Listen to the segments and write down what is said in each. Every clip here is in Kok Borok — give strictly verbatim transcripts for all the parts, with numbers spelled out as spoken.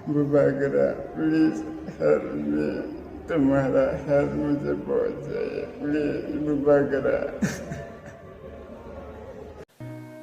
Bubagra, please help me. तुम्हारा help मुझे बहुत चाहिए, please बुबाग्रा।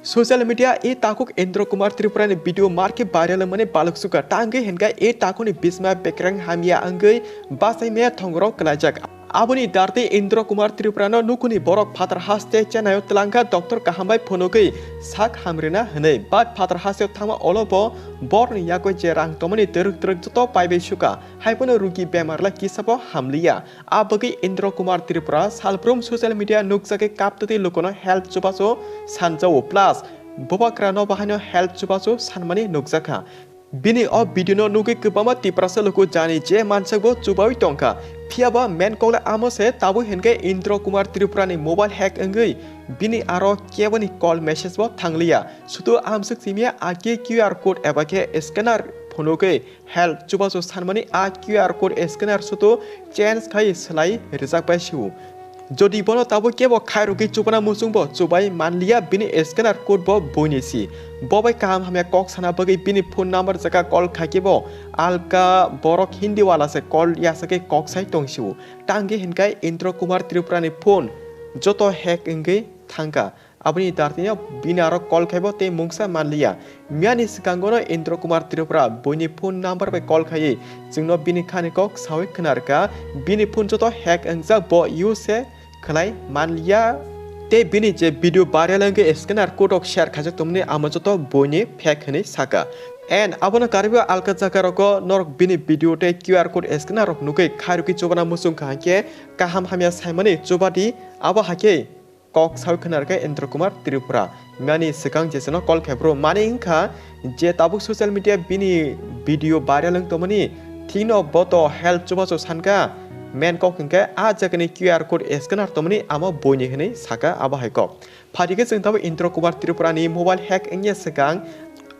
Social media e takhuk Indra Kumar Tripura ni video marke viral mane baluk suka tangwi hinka e takhuni bisma bekreng hamya angwi basai me thongrok kwlaijak. Aboni darte Indra Kumar Tripura no nukuni borok phatar haste Chennai o twlangkha doctor kaham bai phunugwi sak hamrina hwnwi, but phatar haste o thangma olo bo borni yagwi je rang tongmani twrwk twrwk joto paibai suka, haiphano rugi bemar lai kisa bo hamliya. A bagwi Indra Kumar Tripura salbrum social media nukjagwi kaptwi lukuno help chubachu sanjao, plus bubagra no bahaino help chubachu sanmani nukjakha. Bini o video no nugwi kwbangma Tiprasa luku jani je mansak bo chubawi tongkha. Phiya ba main kok le amo se, tabuk hinkhe Indra Kumar Tripura ni mobile hack wngwi bini aro keboni call message bo thangliya. Sudu amswk simya a khe Q R code eba khe scanner phunugwi help chubachu sanmani a Q R code scanner sudu change khai swlai rijak bai sio. Jodi bono tabuk kebo khairogwi chubana muchungbo chubai manliya, bini scanner code bo buini si. Bo bai kaham hamya kok sana bagwi bini phone number jaga call khai kebo alka borok Hindi wala se call yasagwi kok sai tongsio. Tangwi hinkai Indra Kumar Tripura ni phone joto hack wngwi thangkha. Aboni dartino bini aro call khaibo tei mungsa manliya. Miyani swkango no Indra Kumar Tripura buini phone number bai call khaiwi chwngno bini khani kok sawi khwnarkha. Bini phone joto hack wngjak, bo use se khwlai manliya. Tei bini je video viral wngwi scanner code rok share khaijak tongmani amo joto buini fake hwnwi saka. And abono karwi alka jaga rogo norok bini video tei Q R code scanner rok nugwi khairokwi chubana muchungkha hinkhe kaham hamya saimani chubadi, abo haikhe kok sawi khwnarkha Indra Kumar Tripura. Miyani swkang jeseno call khaibro mani wngkha je tabuk social media bini video viral wng tongmani thikno boto help chubachu sankha. Main kok hwnkhe a jagani Q R code scanner tongmani amo buini hwnwi saka abo hai kok. Phaikhe chwng tabuk Indra Kumar Tripura ni mobile hack wngya swkang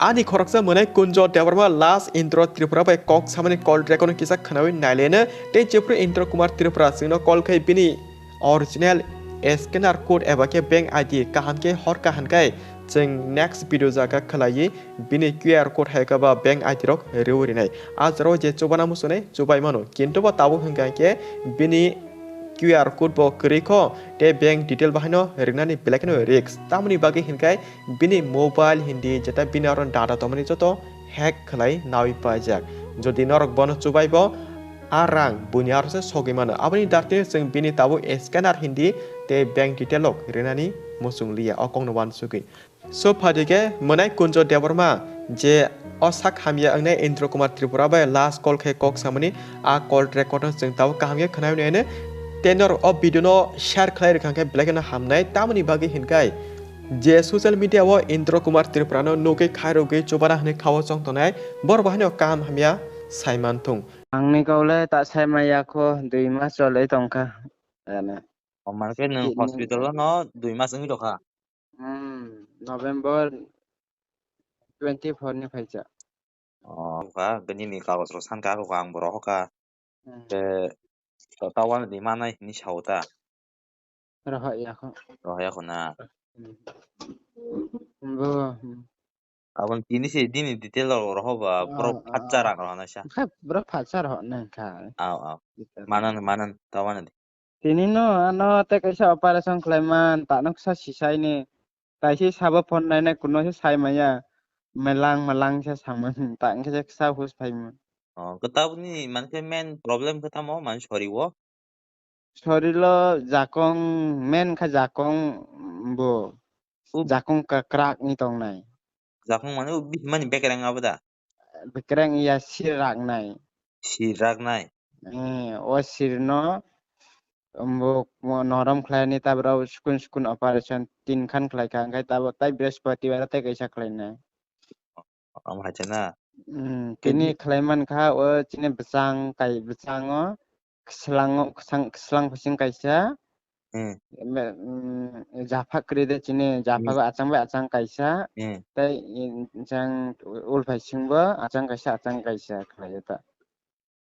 ani khoroksa mwnai Kunjo Debbarma last Indra Tripura bai kok samani call record no kisa khwnawi naileno tei jephru Indra Kumar Tripura chwngno call khai bini original scanner code eba khe bank I D kaham khe hor kahan khai chwng next video jaga khwlaiwi bini Q R code hai khe ba bank I D rok rw rinai. A jora o je chubana muchunai chubai mano, kintu bo tabuk hwnkha khe bini Q R code bo kwrwi kho tei bank detail bahaino rwnani belai kheno risk. Tamoni bagwi hwnkhe bini mobile hindi jeta bini aro data tongmani joto hack khwlai nawi paijak. Jodi norok bono chubai bo a rang buini aro se sogwi mano. Aboni darte chwng bini tabuk scanner hindi tei bank detail rok rwnani muchung liya, o kokno uansugwi. So phaikhe mwnai Kunjo Debbarma je o sak hamya wngnai Indra Kumar Tripura bai last call khe kok samani a call record no chwng tabuk kaham khe khwnai nai. Tei norok o video no share khlai rwkha khe belai kheno hamnai, tamoni bagwi hinkai je social media o Indra Kumar Tripura no nugwi khairogwi chubana hwnwi khao chong tongnai, borok bo haino kaham hamya saiman thung. Angni kok le ta sai maya kho, dui mas cholwi tongkha. Ano. O, mankhe nwng hospital o no dui mas wngwi tongkha? Hmm, November twenty four ni phaikha. O, kha, nini kagoj rok sankha, kha, ang bo rohor kha. Hmm. Te, to, ta uanadi manai hinwi sao ta? Rohor ya kho. Rohor ya kho na? Hmm. Bo, hmm. Aboni tini se dini detail rok rohor ba, borok phatsa rang rohor na sa. Kha, borok phatsa rohor na kha. Aw, aw. Detail. Manan, manan, ta uanadi. Tini no ano tei kaisa operation khlaiman, ta no kisa sisaini. Taisi sabo phone nainai kuno se sai maya. Melang melang se samung, ta hwnkhe se kisa hus phaimung. O, kwtabukni mankhe main problem khe tamo man sori o? Sori lo jakong, main kha jakong bo. O. Jakong ka-, krak ni tongnai. Jakong mane o bihimani bekereng abo da? Bekereng ya sir raknai. Sir raknai? Eh, o sir no, um, bo, mo-, norom khlaini ta borok sukun sukun operation tin khan khlai kha, hwnkhe tabuk tai Brihaspatibar tei kaisa khlainai. Omo hai se na? Hmm, tei tini bi- khlai man kha, o chini bwsang kai, bwsang o, Swlango, swlang, swlang bising kaisa, hmm, me-, mm, japhak kwrwi de chini, japhago, hmm, achang bai achang kaisa, hmm, tei, mm, jang ulphai singbo achang kaisa, achang kaisa khlaiyo ta.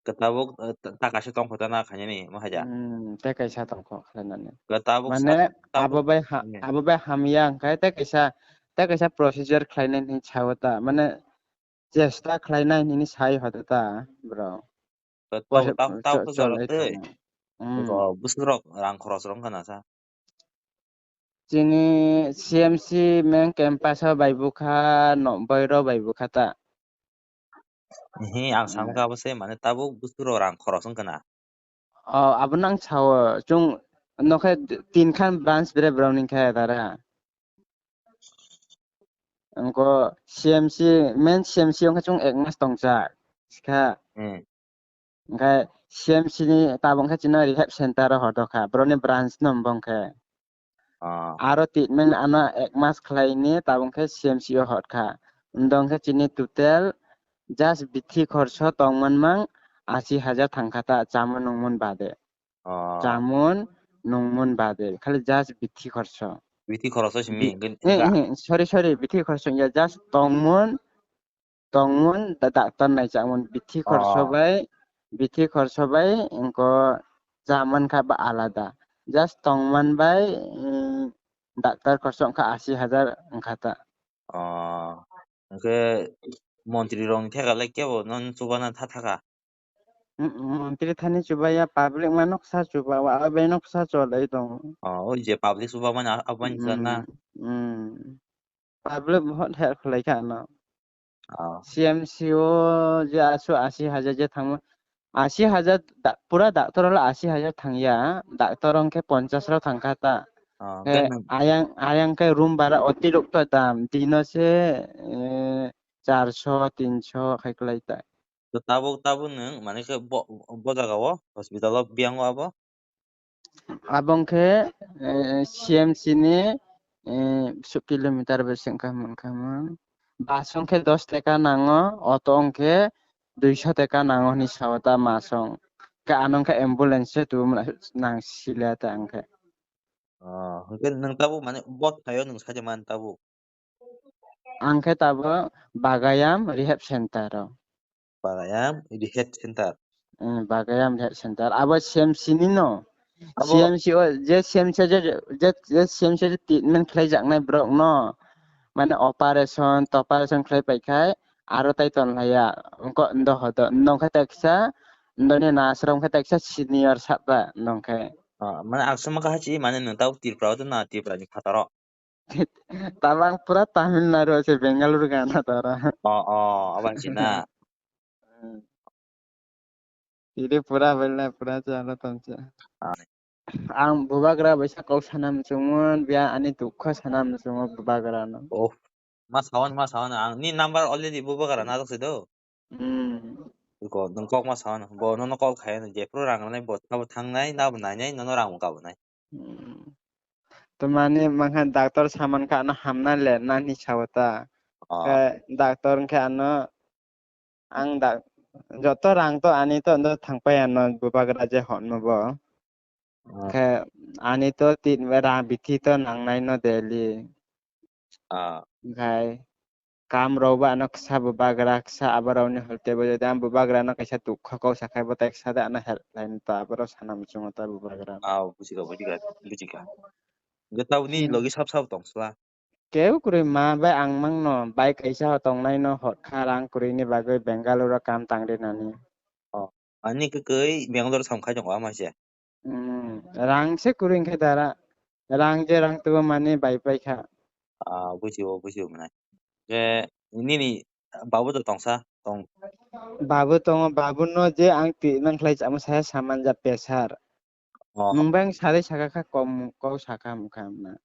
Kwtabuk, eh, ta, ta kaisa tongkho ta na khainani, mo haja? Hmm, tei kaisa tongkho khlainani. Kwtabuk mane sa-, tabuk, abo bai ha-, hmm, abo bai hamya hwnkhe tei kaisa, tei kaisa procedure khlainani sao ta. Mane, chesta khlainai hinwi sai hoda ta, bro. To, to, Pore-, tao, tao cho-, khe chol jora ei twi. Thangna. Hmm. Iko bwswk rok rang khoros rok wngkha na sa? Chini C M C main campus o bai bukha, no-, boiro bai bukha ta. Hi, ang Hmm. samkha abo se, mane, tabuk bwswk rok rang khoros wngkha na? O, abo nang sao, chwng nokhe tin khan branch bre borok ni khe dara. Wngkha C M C, main C M C wngkha chwng ek mas tongcha, sikha. Hmm. Wngkha C M C ni tabuk khe chini rehab center o hodo kha, borok ni branch no wngkha. Ah. Aro treatment ano ek mas khlai ni tabuk khe C M C o hot kha. Wngkha chini total just bithi khorso tong man mang asi hajar thang kha ta, chamung nungmung bade. Oh. Chamung nungmung bade, khali just bithi khorso. Bithi khorso simi Bi-, hingke eh, wngkha? Eh, sorry, sorry, bithi khorso ya, just tongmung, tongmung, da-, doctor nai chamung, bithi khorso Oh. bai, bithi khorso bai, wngkha chaman kha ba alada. Just tongmung bai, mm, doctor khorso wngkha asi hajar wngkha ta. Oh, hingke montri rok ni theka le kebo no chubana tha thaka? Mm, montri thani chubaya, public ma noksa chuba, wa bai noksa cholai tongo. Oh, o je public chuba mani a-, abani chana. Mm, mm. Public bahut help khlai kha ano. Oh. C M C o je asu asi hajar je thangma, asi hajar da-, pura doctor wala asi hajar thangya, doctor wngkhe ponchas rok thangkha ta. Oh, khe khe nang- ayang, ayang khe room bara otirokto dam, dino se, eh, charso, tinso khai kwlai ta. To tabuk, tabuk nwng, mane khe bo, bo jaga o, hospital o biyang o abo? Abo wngkhe, eh, C M C ni, eh, su kilometer bai se wngkha, mankha, mang. Bus wngkhe dos teka nango, auto wngkhe duiso teka nango hinwi sao ta masong. Khe ano wngkha ambulance se tubumani nang siliya ta wngkhe. Oh, hwnkhe nwng tabuk mane bo thaio nwng sajakmani tabuk? Ang khe tabuk Bagayam Rehab Center o. Bagayam Rehab Center. Hmm, Bagayam Rehab Center. Abo C M C ni no. Abo C M C o, je C M C je, je, je C M C je treatment khlai jaknai borok no. Mane operation, toperation khlai pai khai, aro tai ton laiya. Wngkha ndo hodo, ndo khe teksa, ndoni nasra wngkha teksa senior sahba, ndo khe. Ah, mane ang sama kaha chi, mane nwng tabuk Tripura o na Tripura ni phataro? Tabang pura Tamil Nadu se Bengaluru gana tara. Oh, oh, abang china. Hmm. Ini pura belai pura chala tamsa. Ah. Ang bubagra baisa kok sanam chungun, bia ani dukho sanam chungo bubagra no. Oh, ma sawan, ma sawan, ang ni number already bubagra na dok se do. Hmm. Ko, nung kok ma sawan, bo no no call khai, je pro rang nai, bo thabo thang nai, na bo nai nai, no no rang bo ka bo nai. Hmm. Tamani mangkha doctor saman kha ano hamna le nani sao ta. Oh. Khe doctor wngkhe ano ang da-, joto rang to ani to ando thangpai ano bubagra je honmo bo. Oh. Khe ani to tin rang bithi to nangnai no daily. Ah. Khai kam rok bo ano kisa bubagra kisa aborok ni holte bo jodi ang bubagra no kaisa dukha kok sakhai bo tai kisa de ano help lai to aborok sana muchungo ta bubagra. Ah, bujikha, bujikha, bujikha. Hwnkhe tabuk nini logi sab sab tong sla? Kebo kwrwi ma bai ang mangno bai kaisa ho tongnai no hot kha rang kwrwi ni bagwi Bengaluru o kam tangri nani. Oh, ani kwkwi Bengaluru sam khai tongo ama se. Hmm, rang se kwrwi hwnkhe dara. Rang je rang tubu mani bai pai kha. Ah, bujio, bujio mwnai. Je nini babu to tongsa, tong. Babu tongo, babu no je ang ti nang khlai chamo saya saman ja pesar. Oh. Nwng bai ang sari saka kha kom kok saka mukha na.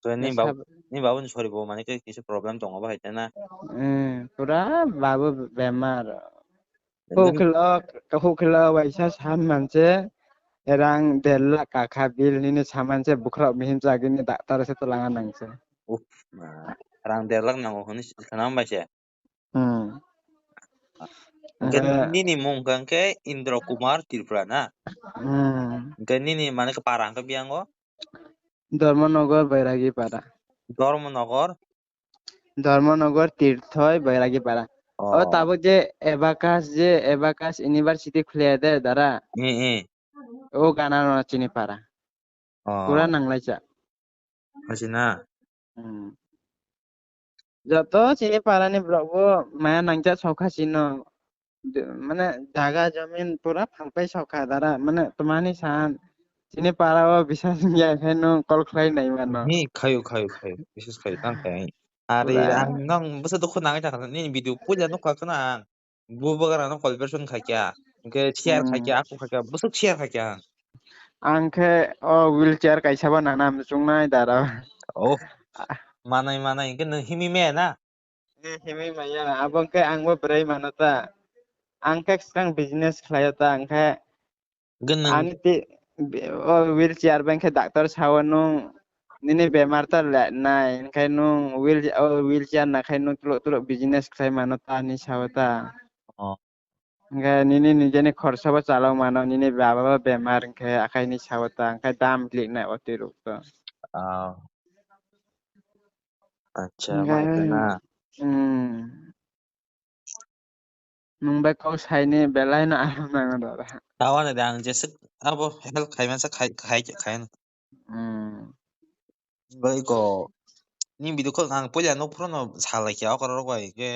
To ni babu, ni babu ni sori bo mane khe kisa problem tongo bahai tena. Hmm, pura babu bemar. Huklo, huklo waisa san manse rang der lakh kakha bill nini saman se bukhra mihim chagini doctor se twlanga nangse. Uf, ma, rang der lakh nango hwnwi khana hambai se. Hmm. Hwnkhe nini mung hwnkhe Indra Kumar Tripura na? Hmm. Hwnkhe nini mane khe para hwnkhe biyango? Dharmanagar Bairagi Para. Dharmanagar? Dharmanagar Tirthoi Bairagi Para. Oh. O tabuk je Abacus je Abacus University khuliya de dara. Eh, eh. O gana no chini para. Oh. Pura nanglaisa. Hachi na? Hmm. Joto chini parani borok bo maya nangjak sokha chino. Mane jaga jomin pura phalpai sokha dara. Mane twmani san chini para o bisas wngya khe nwng call khlai nai mano. Hi, khayo, khayo, khayo. Bisas khayo, tang khayo. Ari, pura. Ang nang bwsa dukhu nangwi thangkha, nini video puila nukha khna ang. Bubagra no collaboration khaikya, hwnkhe share Hmm. khaikya, aku khaikya, bwswk share khaikya ang. Ang khe o wheelchair kaisa bo nana muchungnai dara. Oh, manai, manai, hwnkhe nwng himwi maya na? Eh, himwi maya, abo hwnkhe ang bo bwrwi mano ta. Ang khe swkang business khlaio ta, ang khe Hwnkhe nwng ani ti-, bi-, o wheelchair bai khe doctor sao nwng nini bemar ta le nai, hwnkhe nwng wheel, o wheelchair nakhai nwng tuluk tuluk business khlai mano ta hinwi sao ta. Oh. Hwnkhe nini nijeni khorsa bo chalok mano, nini baba bo bemar hwnkhe akhai hinwi sao ta, hwnkhe dam liknai o twi rok to. Oh. Acha, hwnkhe, mai khna. Hmm. Nwng bai kok saini belai no aram nango dara. Tawani de ang jeswk abo help khaimasa khai, khai, khai. Hmm. Bai ko ni video call ang puila nok phuru no salai khe okor rok bai ke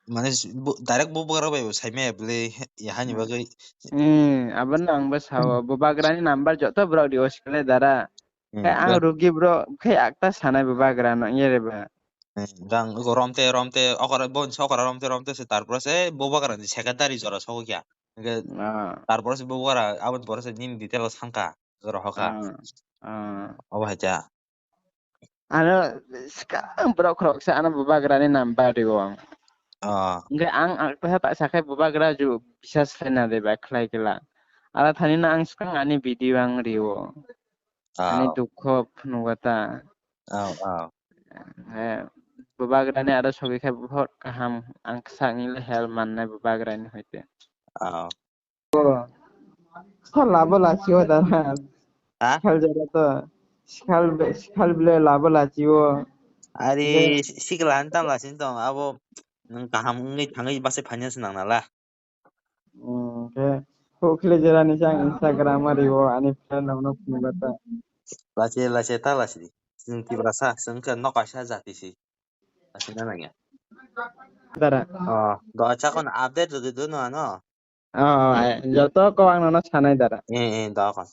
mane bu-, direct bubagra bai bo saimaya bwle ya hani Hmm. bagwi. Hmm, abono ang bo sao, bubagra ni number joto borok rio sikle dara. Hmm, Khe ang ba- rugi bro, khe akta sanai bubagra no ye re ba. Hmm, rang go romte, romte, okora bon sokora romte, romte se tarpore se bubagra ni secretary jora sokya. Hwnkhe Ah, tarpore se bubagra aboni pore se nini detail o sangka, jora hoka. Ah, ah. Obo hai ta. Ano swkang borok khoroksa ano bubagra ni number rio ang. Ah. Hwnkhe ang akta ta sakhe bubagra ju bisas khlaina de ba khlai kela. Ala thani no ang swkang ani video ang rio. Ani Ah. dukho phunukgo ta. Ah, ah. Eh, bubagra ni aro sogwi khe bohot kaham ang kwchangni le help mannai bubagra ni hoite. Ah. Sal labo lachio dara. Ha? Sikhal jora to. Sikhal be-, sikhal bile labo lachio. Ari Be- si-, sikla han tam lasin tong abo nwng kaham wngwi thangwi base finance nang nala. Hmm, khe hukle jora ni sang Instagram ari o ani friend rok no phunukgo ta. Lachi lachi ta lachi di. Chwng Tiprasa chwng khe nok kaisa jati si. Lachi na nangya. Dara. Oh, do acha kon update rwgwi do no ano. Oh, oh, eh, joto ko ang nono sanai dara. Eh, eh, do kon.